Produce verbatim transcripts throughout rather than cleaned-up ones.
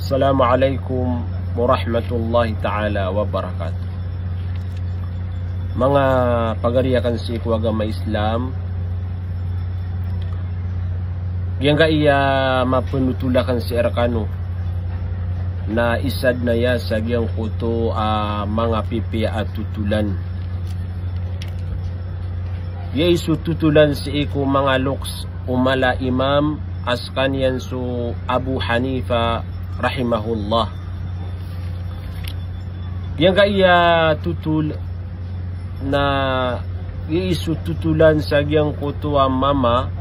Assalamu alaikum warahmatullahi ta'ala wabarakatuh. Manga pagari akn sii ko agama Islam, giyangkaya mapnotol akn sii rkano na isa dn aya sa giyangkoto a manga pipiya a totolan. Giyai so totolan sii ko manga loks o mala a imam a skaniyan so Abu Hanifa rahimahullah. Giyangkaya totol na giyai so totolan sa giyangkoto a mama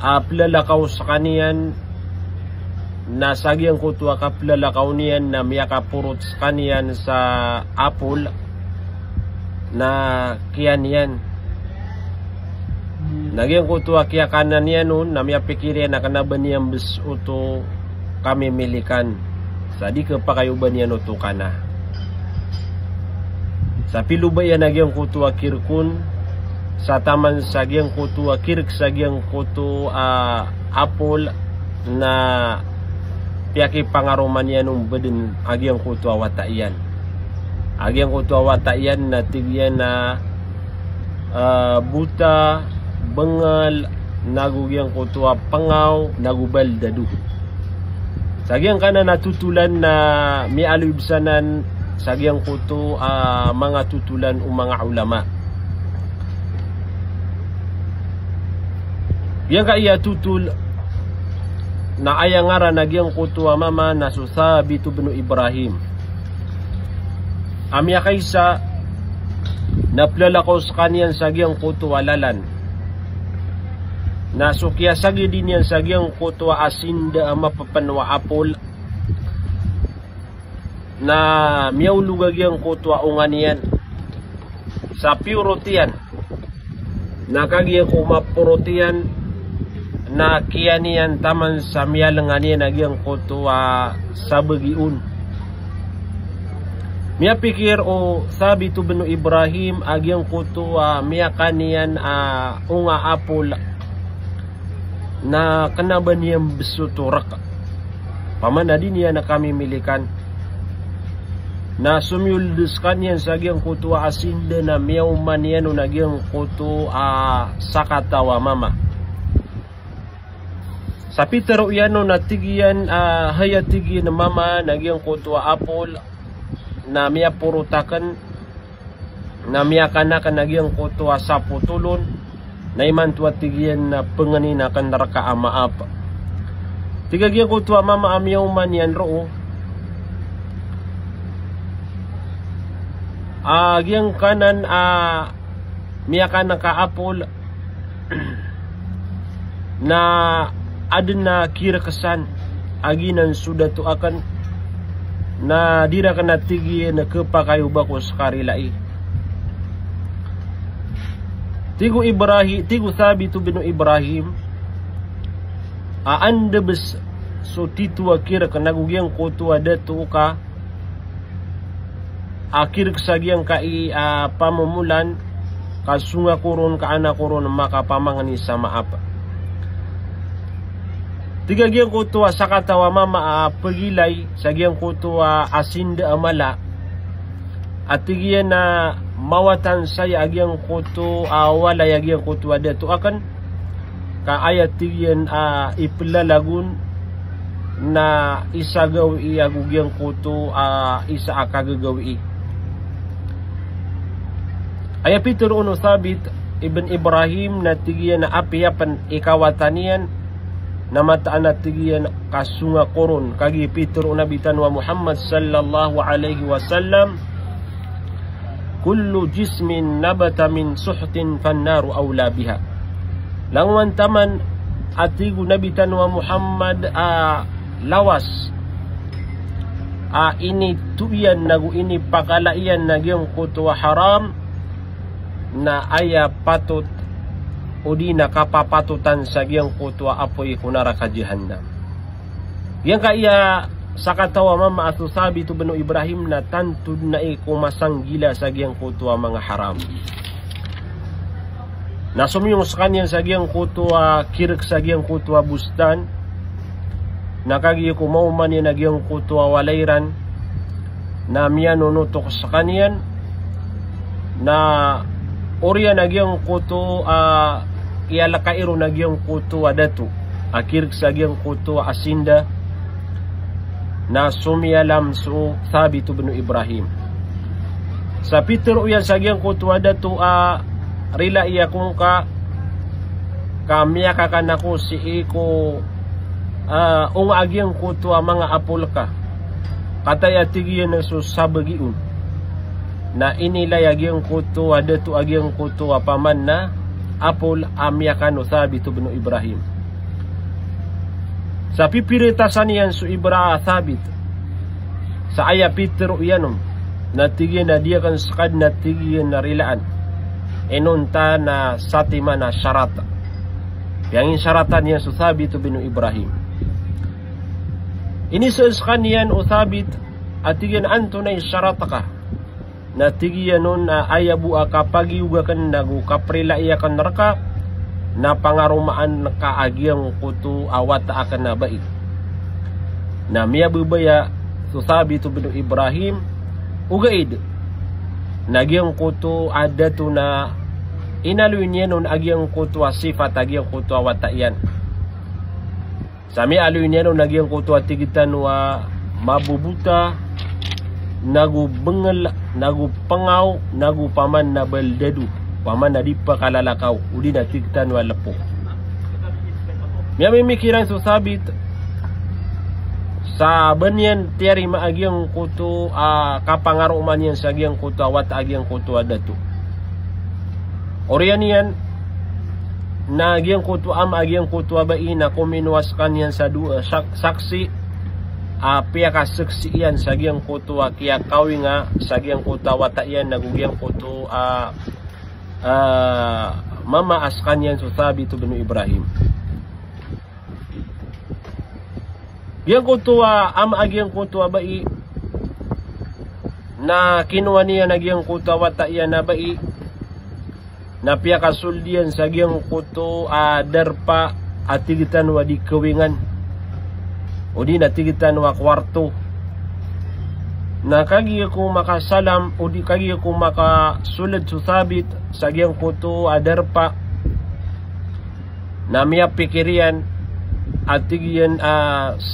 a plalakaw skaniyan, na sa giyangkoto a kaplalakaw niyan na miyakaporot skaniyan sa apol na kiyan iyan. Na giyangkoto a kiyakanan iyan on na miyapikir iyan a kna ba niyan bs oto kamimilikan sa di khapakay o ba niyan oto kana. Sa piloba iyan a giyangkoto a kirk on sa taman sa giyangkoto a kirk sa giyangkoto a apol na piyakipangaroma niyan on bdn a giyangkoto a wata iyan. A giyangkoto a wata iyan na tig iyan a, ah, bota, bngal, nago giyangkoto a pngaw, nago baldado. Sa giyangkanan a totolan na miyaaloy bs anan sa giyangkoto a manga totolan o manga ulama. Giyangkaya totol na aya ngaran a giyangkoto a mama na so Thabit ibn Ibrahim. A miyakaisa na plalakaw skaniyan sa giyangkoto a lalan. Na so kiyasagidi niyan sa giyangkoto a asinda a mappn o apol na miyaolog a giyangkoto a onga niyan sa piyorot iyan. Na kagiya ko maporot iyan na kiyan iyan taman sa miyalngan iyan a giyangkoto a sabagi on. Miyapikir o Thabit ibn Ibrahim a giyangkoto a miyakan iyan a onga apol na kna ba niyan bs oto rk. Pamana di niyan a kamimilikan. Na somiyolod skaniyan sa giyangkoto a asinda na miyaoma niyan on a giyangkoto a sakataw a mama. Sa pitharo iyan on a tig iyan a, hay, a tig iyan a mama, na giyangkoto a apol na miyaporot akn na miyakan akn a giyangkoto a sapotol on, na imanto a tig iyan na pngnin akn rka a maap. Tig a giyangkoto a mama a miyaoma niyan roo a giyangkanan a miyakan ka apol na adn a kirk san a giyanan so dato akn, na di rakn a tig iyan a khapakay o ba ko ska rilai. Tig o Ibrahi-, tig o Thabit bin Ibrahim a anda bs so tito a kirk nago giyangkoto a dato ka a kirk sa giyangkai a pamomolan, ka songa ko ron, ka ana ko ron makapamangni sa maap. Tig a giyangkoto a sakataw a mama a pagilay sa giyangkoto a asinda a mala a tig iyan a mawatan saya a giyangkoto a walay a giyangkoto a dato akn, ka aya tig iyan a iplalagon na isa gawii ago giyangkoto a isa a kagagawii. Aya pitharo o Thabit ibn Ibrahim na tig iyan a apiya pn i kawatan iyan, na mataan a tig iyan ka songa ko ron, kagiya pitharo o Nabi tano a Muhammad sallallahu alaihi wasallam, "Kullu jismin nabata min suhtin fannaru awla biha." Langowan taman a tig o Nabi tano a Muhammad a lawas a initoiyan nago inipakala iyan na giyangkoto a haram, na aya patot odi na kapapatotan sa giyangkoto a apoy ko naraka Jahannam. Giyangkaya sakataw a mama a so Thabit bin Ibrahim na tanto dn ai ko masanggila sa giyangkoto a manga haram. Na somiyong skaniyan sa giyangkoto a kirk sa giyangkoto a bostan, Na kagiya ko maoma niyan a giyangkoto a walay ran na miyanonotok skaniyan, na oriyan a giyangkoto a iyalkai ron a giyangkoto a dato a kirk sa giyangkoto a asinda, na somiyalam so Thabit bin Ibrahim. Sa pitharo iyan sa giyangkoto a dato a rilai ako ngka, ka miyakakan ako sii ko, ah, onga a giyangkoto a manga apol ka. Kataya tig iyan a so sabagi on. Na inilay a giyangkoto a dato a giyangkoto a paman na apol a miyakan o Thabit bin Ibrahim. Sa pipiritasan iyan so ibra a Thabit sa aya pitharo iyan on, na tig iyan a di akn skadn a tig iyan a rilaan inonta na satiman a sarat. Piyanginsaratan iyan so Thabit bin Ibrahim. Iniza skaniyan o Thabit a tig iyan a antonaa i sarat ka. Na tig iyan on a aya bo a kapagiyoga akn nago kaprilai akn rka na pangaromaan ka a giyangkoto a wata akn a bai. Na miyababaya so Thabit bin Ibrahim, ogaid na giyangkoto a dato na inaloy niyan on a giyangkoto a sifat a giyangkoto a wata iyan. Sa miyaaloy niyan on a giyangkoto a tig tano a mabobota, nago bngl, nago pngaw, nago paman na baldado, paman na di pkalalakaw, odi na tig tano a lpo. Miyamimikiran so Thabit sa ba niyan tiyarima a giyangkoto a kapangaroma niyan sa giyangkoto a wata a giyangkoto a dato. Oriyan iyan na giyangkoto a ama a giyangkoto a bai na kominowa skaniyan sa dowa, eh, sak-, saksi a piyakasaksi iyan sa giyangkoto a kiyakawinga sa giyangkoto a wata iyan nago giyangkoto a, ah, mama a skaniyan so Thabit bin Ibrahim. Giyangkoto a ama a giyangkoto a bai na kinowa niyan a giyangkoto a wata iyan a bai na piyakasold iyan sa giyangkoto a darpa a tig tano a di kawingan, odi na tig tano a kwarto. Na kagiya ko makasalam, odi kagiya ko makasold so Thabit sa giyangkoto a darpa, na miyapikir iyan a tig iyan a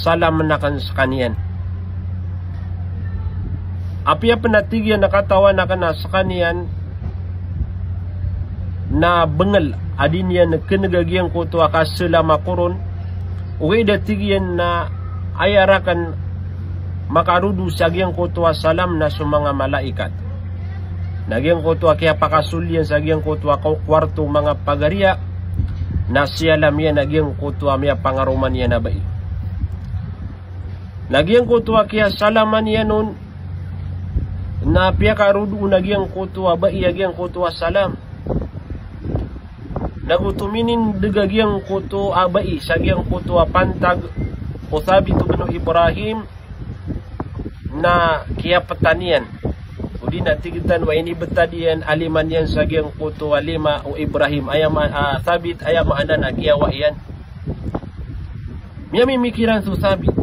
salam akn skaniyan. Apiya pn a tig iyan a katawan akn a skaniyan na bngl a di niyan kneg a giyangkoto a kasalam ako ron, ogaid a tig iyan na aya rakn makarodo sa giyangkoto a salam na so manga malaikat. Na giyangkoto a kiyapakasold iyan sa giyangkoto a ko-, kwarto o manga pagariya, na siyalam iyan a giyangkoto a miyapangaroma niyan a bai. Na giyangkoto a kiyasalaman iyan on, na piyakarodo on a giyangkoto a bai a giyangkoto a salam. Nago tominindg a giyangkoto a bai sa giyangkoto a pantag o Thabit bin Ibrahim, na kiyaptan iyan. Odi na tig tano a inibtad iyan a lima niyan sa giyangkoto a lima o Ibrahim, aya ma-, ah, Thabit, aya maana na kiyawa iyan. Miyamimikiran so Thabit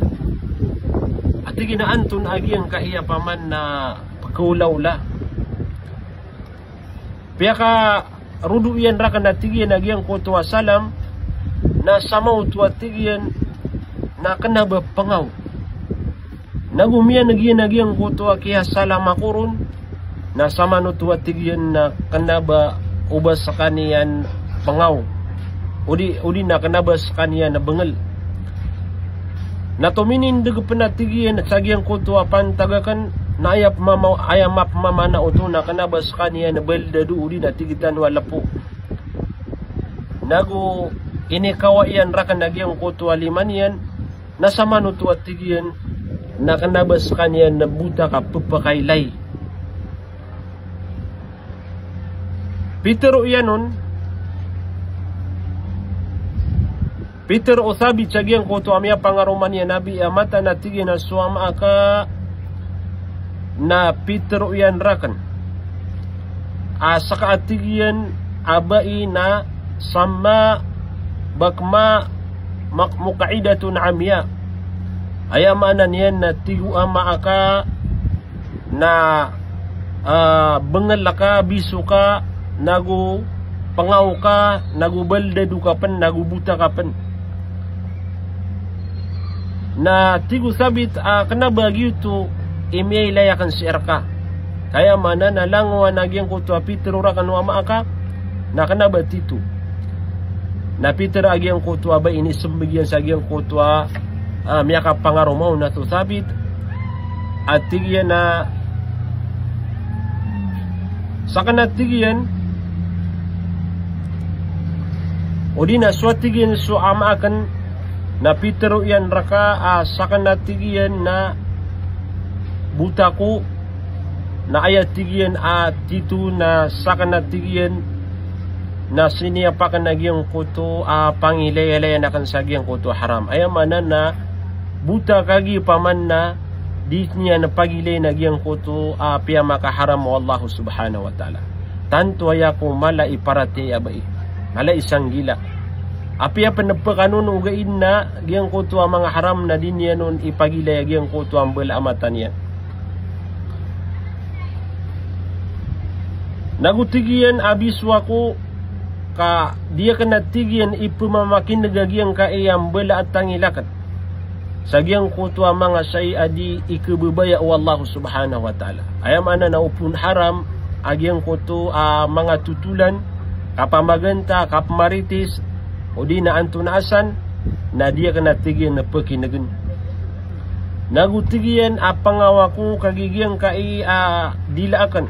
a tig iyan a antonaa giyangkaya paman na pkaolaola. Piyakarodo iyan rakn a tig iyan a giyangkoto a salam, na samaoto a tig iyan na kna ba pngaw. Nago miyaneg iyan a giyangkoto a kiyasalam ako ron, na samanoto a tig iyan na kna ba o ba skaniyan pngaw, odi, odi na kna ba skaniyan bngl. Na tominindg pn a tig iyan sa giyangkoto a pantag akn, na aya pmama-, aya mapmamanao oto na kna ba skaniyan baldado, odi na tig tano a lpo. Nago inikawa iyan rakn a giyangkoto a lima niyan, na samanoto a tig iyan na kna ba skaniyan na bota ka pphakailay. Pitharo iyan on, pitharo o Thabit sa giyangkoto a miyapangaroma niyan a bai a mataan a tig iyan a so ama aka na pitharo iyan rakn a ska a tig iyan a bai na samma bakma mak-, muqaidatun amya. Aya maana niyan na tig o ama aka na, ah, bengel ka, biso ka, nago pengaw ka, nago baldado ka pen, nago bota ka pen. Na tig o Thabit a kena ba giyoto i miyailay aken sii reka. Ka aya maana na langowan a giyangkoto a pitero raken o ama aka na kena ba tito. Na pitero a giyangkoto a bai ini sembag iyan sa giyangkoto a, ah, miyakapangaroma on a so Thabit. A tig iyan a saken a tig iyan, odi na so a tig iyan so ama aken na pitero iyan reka a saken a tig iyan na bota ako, na aya tig iyan a tito na saken a tig iyan na siniyap aken a giyangkoto a pangilaylayan aken sa giyangkoto a haram. Aya maana na bota ka gi paman na di niyan pagilayn a giyangkoto a piyamakaharam o Allah subhanahu wa ta'ala. Tanto aya ko mala i paratiyaya a bai, mala i sanggila. Apiya pen pekanon o gaid na giyangkoto a manga haram na di niyan on ipagilay a giyangkoto a mbala a mata niyan. Nago tig iyan a biso ako ka di aken a tig iyan ipemamakineg a giyangkai a mbala a tangila aken sa giyangkoto a manga shayi a di ikebebaya o Allah subhanahu wa ta'ala. Aya maana na opon haram a giyangkoto a manga totolan, kapamaganta, kapemaritis, odi na antonaa san, na di aken a tig iyan a pekinegen. Nago tig iyan a pengaw ako kagiya giyangkai a dila aken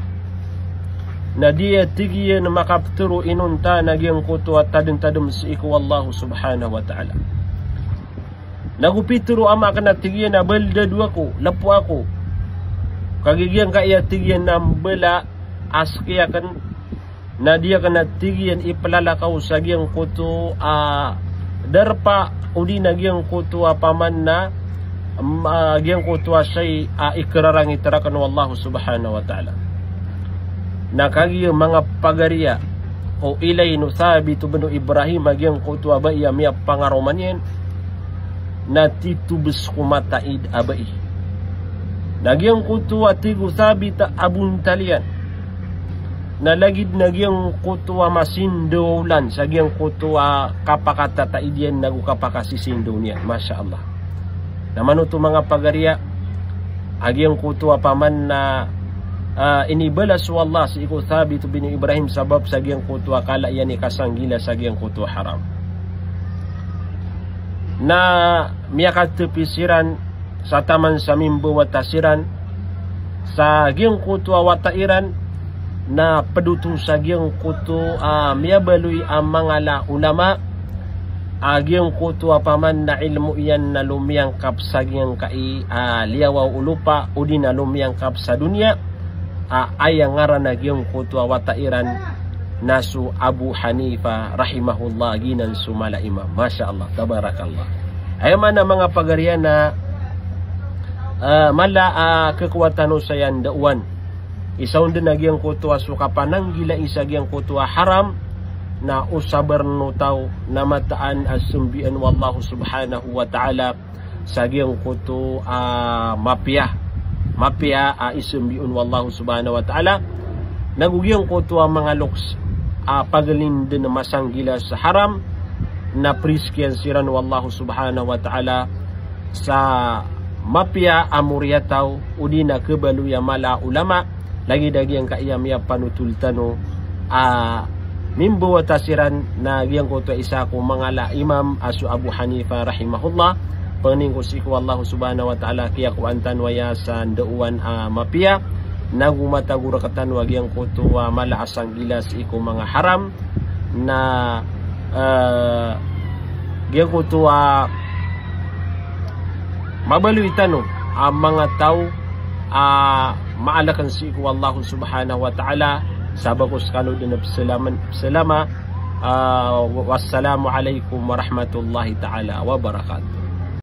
na di a tig iyan makapetero inonta na giyangkoto a tademtadem sii ko Allah subhanahu wa ta'ala. Nago pitero o ama aken a tig iyan a baldado ako, lepo ako kagiya giyangkai a tig iyan a mbala a seki aken, na di aken a tig iyan ipelalakaw sa giyangkoto a darpa odi na giyangkoto a paman na, em, a giyangkoto a shayi a ikerarangit raken o Allah subhanahu wa ta'ala. Na kagiya manga pagariya o ilay o Thabit bin Ibrahim a giyangkoto a bai a miyapangaroma niyan na titobes ko mataid a bai. Na giyangkoto a tig o Thabit a bontal iyan na lagid na giyangkoto a masindaw a olan sa giyangkoto a kapakatataid iyan nago kapakasisindaw niyan. Masha Allah. Na manoto manga pagariya a giyangkoto a paman na, ah, inibalas o Allah sii ko Thabit bin Ibrahim sabap sa giyangkoto a kala iyan i kasanggila sa giyangkoto a haram. Na miyakatepi siran sa taman sa mimbawata siran sa giyangkoto a wata iran na ped oto sa giyangkoto a miyabaloy a mangala a ulama a giyangkoto a paman na ilmo iyan na lomiyangkap sa giyangkai a liyawaw o lopa odi na lomiyangkap sa doniya a aya ngaran a giyangkoto a wata iran na so Abu Hanifa rahimahullah, giyanan so mala a imam. Masha Allah, tabarakallah. Aya maana manga pagariya na, ah, mala a kekowa tano saya ndaowan. Isa on den a giyangkoto a so kapananggilai sa giyangkoto a haram na o sabar o taw na mataan a sembian o Allah subhanahu wa ta'ala sa giyangkoto a mapiya, mapiya a isembi on o Allah subhanahu wa ta'ala. Nago giyangkoto a manga loks a pagelin den masanggila sa haram na priskian siran o Allah subhanahu wa ta'ala sa mapiya a moriyataw odi na kebaloy a mala a ulama. Lagid a giyangkai a miyapanotol tano a mimbawata siran na giyangkoto a isa ko mangala a imam a so Abu Hanifa rahimahullah. Pangnin ko sii ko Allah subhanahu wa ta'ala, kiyakowaan tano aya sa ndaowan a mapiya, nago matago rektano a giyangkoto a mala a sanggila sii ko manga haram. Na, eh, giyangkoto a mabaloy tano a manga taw a maalaken sii ko Allah subhanahu wa ta'ala. Sabap ko sekano den a peselama, peselama. Ah, wassalamu alaikum warahmatullahi ta'ala wabarakatuh.